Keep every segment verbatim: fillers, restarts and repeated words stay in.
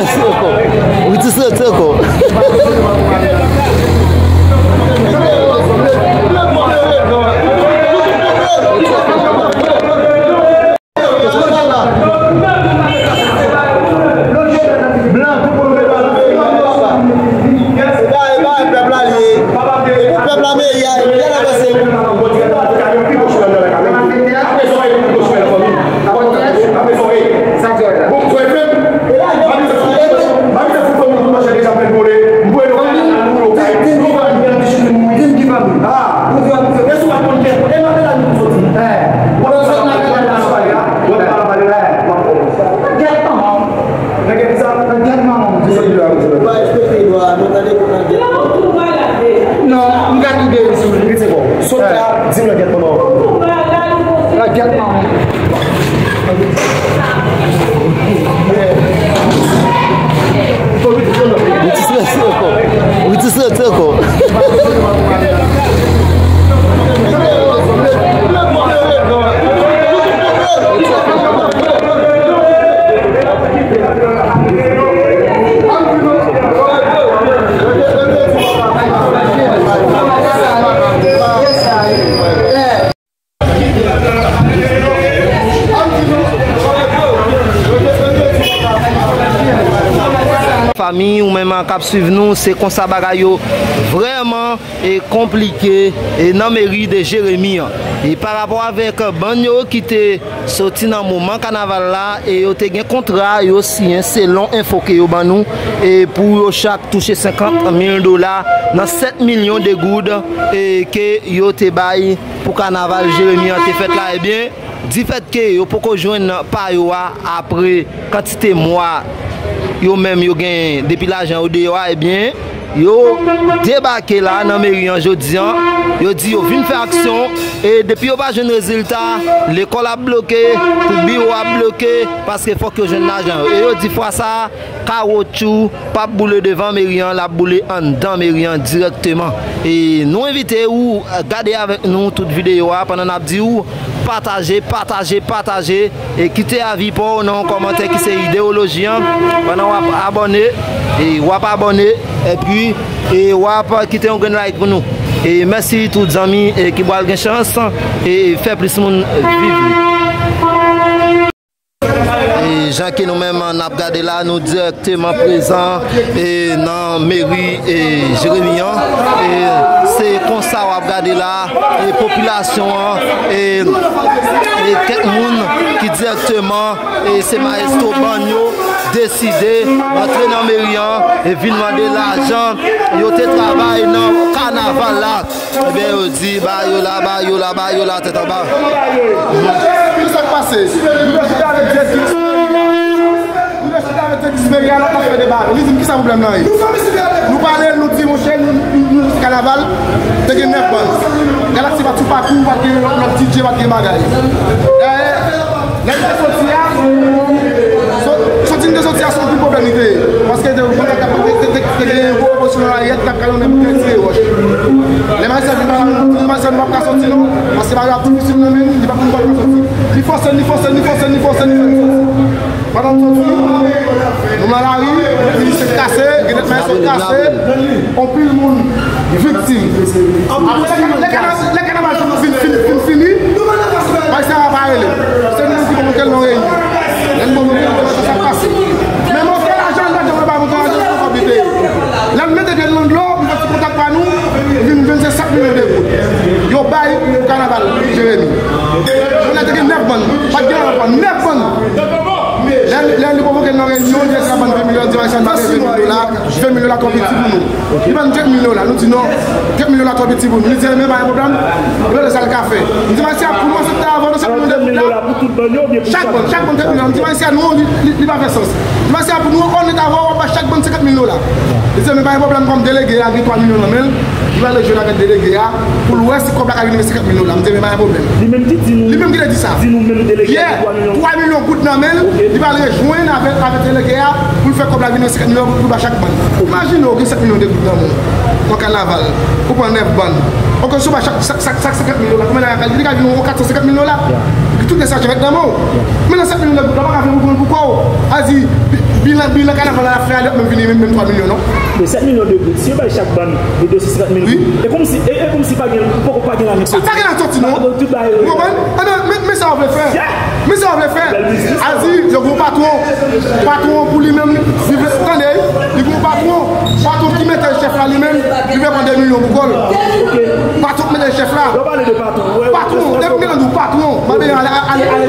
Ritis rete ankò. Pèp la meri a, y al avanse. Non, m ka kite li sou li. Sot la, di m nan gèt manman w. Nan gèt manman w. Ritis rete ankò. Ritis rete ankò. Fanmi, ou menm k ap swiv nou, se konsa bagay yo vrèman e konplike e nan meri de Jeremi an. E pa rapò avèk bann yo ki te soti nan moman kanaval la, e yo te gen kontra yo siyen selon enfo ke yo ban nou, e pou yo chak touche senkant mil dola nan sèt milyon de goud, e ke yo te bay pou kanaval Jeremi an te fèt la, ebyen, difèt ke yo poko jwenn pa yo a apre kantite mwa yo menm yo genyen depi lajan yo deyò a, ebyen, yo debake la nan meri an jodi an, yo di yo vin fè aksyon, e depi yo pa jwenn rezilta, lekòl ap bloke, tout biwo ap bloke, paske fòk yo jwenn lajan yo. E yo di fwa sa a, kawotchou p ap boule devan meri an, l ap boule anndan meri an dirèkteman. E nou envite ou gade avèk nou tout videyo a pandan n ap di ou pataje, pataje, pataje, e kite avi pa w nan yon kòmantè ki se idewoloji an pandan w ap abòne, e w ap abòne, epi, e w ap kite yon grenn like pou nou. E mèsi tout zanmi, e ki pral gen chans, e fè plis moun viv li. E jan ke nou menm n ap gade la, nou dirèkteman prezan, e nan meri, e Jeremi an. E se konsa w ap gade la, e popilasyon an, e, e kèk moun ki dirèkteman, e se mayestwo bann yo, deside antre nan meri an e vin mande lajan yo te travay nan kanaval la. Ebyen, yo di, ba yo la, ba yo la, ba yo la, tèt anba. Kisa k pase? Nou te chita avèk direktris meri a, nou te chita avèk direktris meri a, l ap fè deba. Li di m, kisa pwoblèm nan ye? Nou pale, nou di, monchè, nou, nou, nou kanaval, te gen nèf bann. Galaxy pa t sou pakou, pa t gen lòt D J, pa t gen bagay. Dayè, lè n te soti a, so-, soti n te soti a, se yon pil pwoblèm li te ye. Paske te, te, te, te, te gen gwo opozisyon nan laryè, t ap kalonnen pou te tire wòch. Lè majistra vin pale, nou di majistra nou p ap ka soti non, paske bagay ap difisil nan men nou, li pa konn kote l ka soti. Li fòse n, li fòse n, li fòse n, li fòse n, li fè n soti. Pandan n soti, nou nan lari, minis tèt kase, gen nèt mayo sot kase, anpil moun viktim. Apre, lè, lè, lè kanaval fin, fin, fin fini, majistra a pa rele. Se nou menm ki konvoke l nan reyinyon. Lè n konvoke l, nou konn sa k pase. Men montre lajan, lajan, mwen ba montre lajan, se kòb li te ye. Lè n mete pye n nan dlo, nou fè ti kontak pa nou, vin jwenn se sèt milyon de goud. Yo bay pou kanaval Jeremi. Jounen te gen nèf bann, pa t gen anvan, nèf bann. Lè, lè li konvoke n nan reyinyon, li di sa bann ven milyon, di sa n pa gen ven milyon la, ven milyon la twò piti pou nou. Li ban n trant milyon la, nou di non, trant milyon la twò piti pou nou. Li di, men pa gen pwoblèm, li mande sa l ka fè. M di, men se pou nou, se ta avan, nou, sèt milyon de goud la. Chak bann, chak bann trant milyon. M di, men se nou, li, li, li pa fè sans. M di, men se pou nou, onèt avè w, w ap ba chak bann senkant mil dola. Li di, men pa gen pwoblèm, kòm delege a gen twa milyon nan men l, li prale jwenn avèk delege a, pou l wè si kòb la ka vin rive senkant mil dola. M di, men pa gen pwoblèm. Li menm ki di nou. Li menm ki te di sa. Di nou menm delege a gen twa milyon. Twa milyon goud nan men l, li pral rejwenn avèk, avèk delege a, pou l fè kòb la vin rive senkant milyon pou, pou ba chak bann. Imajine w gen sèt milyon de goud nan men w, nan kanaval, ou pran nèf bann. Oke, si w ba chak, chak, chak, chak senkant mil dola, konbyen la ka, li ka vin yon kat san senkant mil dola? Tout de sa je mèt nan men w. Men nan sèt milyon de goud la, w pa ka fè pou, pou kò w. A di, Bilan, bilan kanaval la fè a, li p ap menm vini menm, menm twa milyon, non. Men sèt milyon de goud, si yo bay chak bann de, de san senkant mil goud, e kòmsi, e, e kòmsi pa gen, poko pa gen lajan k soti. Pa gen lajan k soti, non. Tout bagay. Ou konprann? Anben, men, men sa w vle fè. Men sa w vle fè. Bèl biznis. Azi, yo gen yon patwon. Patwon pou li menm, li vle, tande, li gen yon patwon. Patwon ki mete l chèf la li menm, li vle pran de milyon pou kò l. Patwon ki mete l chèf la. Patwon, depi m gen nan di w patwon, m ap ale, ale, ale, ale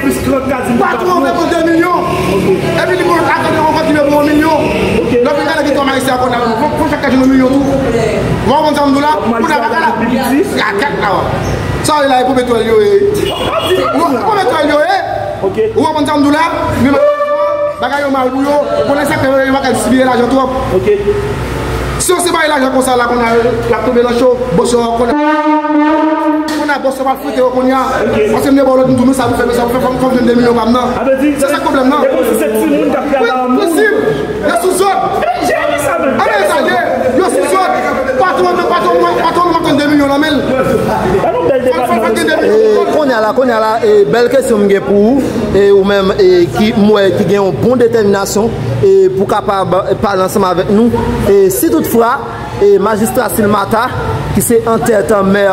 plis. Patwon, patwon vle pran de milyon. Epi li pran, atande, yon kòb ki vle pran yon milyon. Lè w fin gade ki kòm ayisyen a konn nan men w, fò, fò chak ka jwenn yon milyon tou. Ou konprann sa m di w la? Kounye a pa ka la. Sa w la, e pou petwòl yo ye. Pou petwòl yo ye. Ou konprann sa m di w la? Men bagay yo mal pou yo. Konnen sa k fè yo pa ka distribiye lajan twòp. Si yo separe lajan konsa la, kounye a, y ap tonbe nan cho, bòs yo, kounye a, kounye a, bòs yo pral frite yo, kounye a. Paske m te ba w lòd, m di w, men sa pou fè, men sa pou fè, fò m, fò m jwenn de milyon pa m nan. Se sa k pwoblèm nan. Wi, prensip. Yo sou zòd. Anben, sa ye, yo sou zòd. Patwon, patwon, patwon, patwon de milyon nan men l. Fò, fò gen de milyon. E, kounye a la, kounye a la, e, bèl kesyon m gen pou ou, e, ou menm, e, ki, m wè, ki gen yon bon detèminasyon, e, pou kapab, e, pale ansanm avèk nou. E, si toutfwa, e, majistra Silmata, ki se antètan mè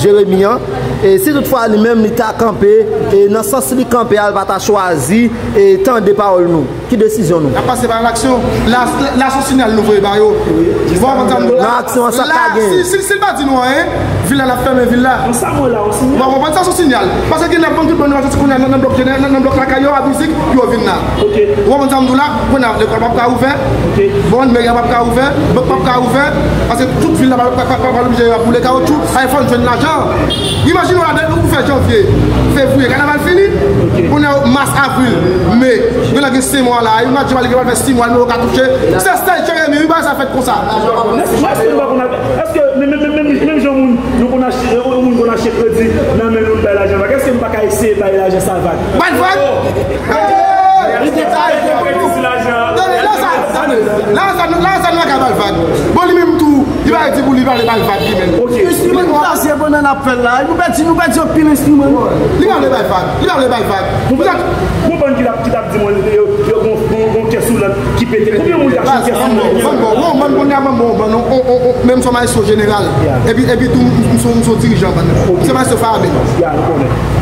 Jeremi an, e, si toutfwa li menm li ta kanpe, e, nan sans li kanpe a, li pa ta chwazi, e, tande pawòl nou. Ki desizyon nou? N ap pase pa laksyon. La, la, se yon siyal nou voye ba yo. Ou konprann sa m di w la? Nan aksyon an, sa k ka genyen? Si, si, si l pa di nou anyen, vil la, n ap fèmen vil la. Nan sa mwen la, yon siyal. Ou konprann sa, se yon siyal. Paske gen lè bann tout bann yo soti kounye a nan, nan blòk jenè-, nan, nan blòk lakay yo, a mizik, yo vin la. Ou konprann sa m di w la? Kounye a, lekòl p ap ka ouvè. Bon, meri a p ap ka ouvè. Bank p ap ka ouvè. Paske tout vil la pa, pa, pa, pa, pa oblije ap boule kawotchou. Ay, fò n jwenn lajan. Imajine w la, depi ou fè janvye, fevriye, kanaval fini. Kounye a, mas, avril, me, gen lè gen senk mwa la. Imajine w la, li gentan fè senk mwa, li menm yo ka touche. Se Sèl Jeremi, wi, bagay sa fèt konsa. Èske, èske, menm, menm, menm, menm, menm jan moun, nou konn achte, yon moun konn achte kredi nan men nou, l bay lajan vag, èske m pa ka eseye bay lajan sa vag? Bay vag? Hey! Li te ka achte kredi sou lajan. Tande, la sa, tande, la sa, la sa nou pa ka bay vag. Bon, li menm tou, li pa di pou li pa vle bay vag, li menm. Ok. Enstriman nou kase pandan n ap fè l la. Nou pèdi, nou pèdi anpil enstriman nou. Li pa vle bay vag. Li pa vle bay vag. Pou sa, pou bann ki t ap, ki t ap di mwen, yo, yo gon, gon, gon kè sou lòt ki pete. Konbyen moun ki achte yon kè sou lòt? Ban m ba w, ban m konnen, ban m ba w, ban nou, on, on, on, menm se yon maestro jeneral. Epi, epi tou, m, m se yon, m se yon dirijan, ban nou. Se maestro Faben.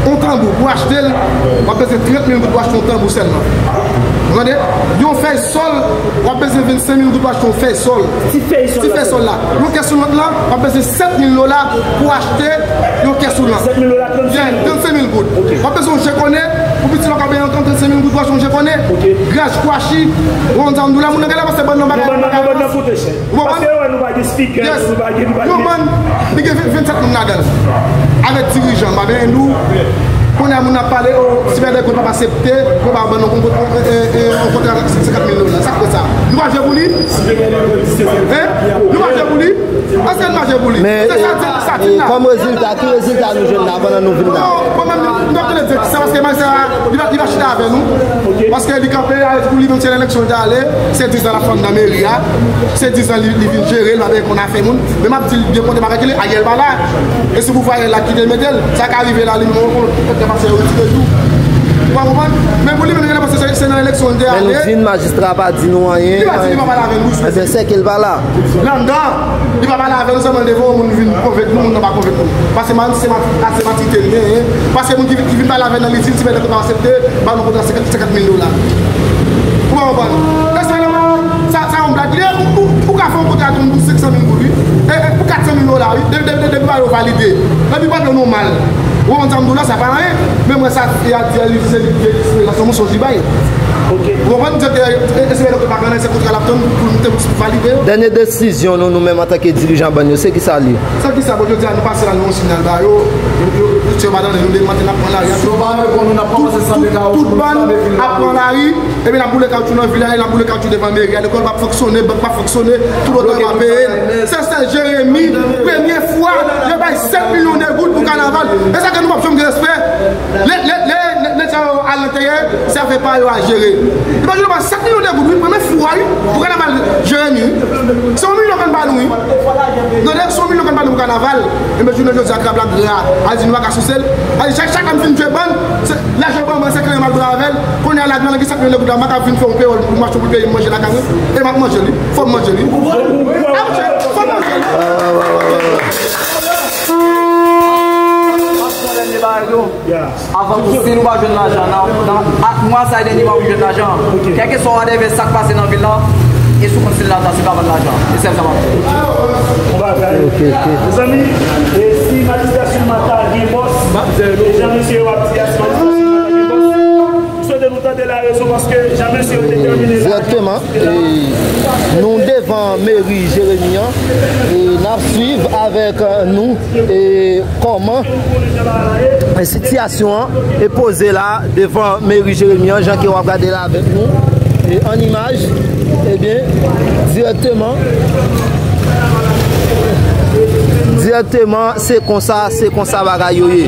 On tanbou, pou achte l, w ap bezwen trant mil goud pou achte yon tanbou sèlman. Ou tande? Yon fèy sòl, w ap bezwen vennsenk mil goud pou achte yon fèy sòl. Ti fèy sòl la. Ti fèy sòl la. Yon kè sou lòt la, w ap bezwen sèt mil dola pou achte yon kè sou lòt. Sèt mil dola, trannsenk mil goud. Trannsenk mil goud. Ok. W ap bezwen yon jekone, pou pitit la w ka benyen antan, trannsenk mil goud pou achte yon jekone. Ok. Graj, kwachi, ou konprann sa m di w la, moun nan genlè panse bann nan bagay. Nan bann nan, nan bann nan koute chè. Ou konprann? Paske yo wè nou pa gen speaker, nou pa gen, nou pa gen. Yon bann, li gen vennsèt moun ladan l. Avèk dirijan, m pa benyen di w. Kounye a moun ap pale, o, si Fèdè Gold p ap aksepte, yo pa ban nou yon, yon, yon, yon kontra senkant mil dola. Sa k fè sa? Nou pa jwe pou li? Hein? Nou pa jwe pou li? Èske nou pa jwe pou li? Men, se sa, e, sa, e, kòm rezilta, ki rezilta nou jwenn la pandan nou vin la? Bon, bon, mwen menm, m t ap tande di sa, paske Marcel, li pa, li pa chita avè nou. Ok. Paske li kanpe, a, pou li menm, se nan eleksyon li te ale, se dizan l ap fè anndan meri a, se dizan li, li vin jere, li pa vin konn afè moun. Men m ap di l byen kote bagay ki ye, Ariel pa la. E si pouvwa Ariel la ki te mete l, sa ka rive la, li menm, ou konn, pèt ka pase, yo retire tou. Ou pa konprann? Men pou li menm, li genlè panse se, se nan eleksyon li te ale. Men nou di n majistra pa di nou anyen. Li pa di li pa pale avè nou, wi. Ebyen, sèke l pa la. L anndan, li pa pale avè nou, sèlman l te voye yon moun vin konvenk nou, moun nan pa konvenk nou. Paske man, se mat-, se matirite l genyen. Paske moun ki, ki vin pale avè l nan, li di l, si Fèdè Gold pa aksepte, ba nou kontra senkant, senkant mil dola. Ou pa konprann? Èske sa, sa yon blag li ye? Ou, ou, ou ka fè yon kontra ak yon moun pou senksan mil goud, wi. E, e, pou katsan mil dola, wi. Depi, depi, depi pa yo valide. Depi pa yo nòmal. Ou konprann sa m di w la, sa pa anyen. Men mwen sa, e a di, li di se li, li di se yon mensonj li bay. Ok. Ou konprann? Di ke, e, e, se pa konnen se kontra l ap tann pou l te valide yo. Dènye desizyon nou, nou menm antanke dirijan bann yo, se kisa l ye? Se kisa, bon, jodi a nou pase la, nou yon siyal ba yo, yo, yo, yo, yo pa tande nou, depi maten n ap pran lari a. Si yo pa reponn nou, n ap kòmanse sanble kawotchou, tout, tout bann ap pran lari, epi n ap boule kawotchou nan vil la, e n ap boule kawotchou devan meri a, lekòl p ap fonksyone, bank p ap fonksyone, toulotan yo pa peye n. Se Sèl Jeremi, premye fwa, yo bay sèt milyon de goud pou kanaval. E sa ke nou p ap janm gen respè. Lè, lè, lè, lè, lè sa yo al nan teren, se afè pa yo a jere. Imajine w, sèt milyon de goud, wi, premye fwa, wi, pou kanaval Jeremi, wi. Se yon milyon konn ba nou, wi. Tande, se yon milyon k ap pale pou kanaval, enben jounen jodi a krab la gra, al di nou pa ka souse l. Al di chak, chak lè m fin jwe bann, se lajan banm an, se kleren m al pran avè l. Kounye a la, nan ki sa k rele gouda, m pa ka vin fè yon pewòl pou m achte pou peyi m manje lakay mwen. E m ap manje li, fò m manje li. Ap manje, fò m manje li. Avan tou, si nou pa jwenn lajan nan, nan ak mwa sa e dènye mwa pou jwenn lajan, kèlkeswa whatever sa k pase nan vil la, e sou kont Sila ta, se pa vann lajan. E sèl sa m ap di. Yon bagay. Mezanmi, e si manifestasyon Mata gen bòs, e jan mesye yo ap di a, si manifestasyon Mata gen bòs, m swete nou tande larezon paske jan mesye yo detèmine la. Egzakteman. E nou devan meri Jeremi an, e n ap swiv avèk nou e kòman sitiyasyon an e poze la devan meri Jeremi an, jan ke w ap gade la avèk nou e an imaj, ebyen, dirèkteman, dirèkteman, se konsa, se konsa bagay yo ye.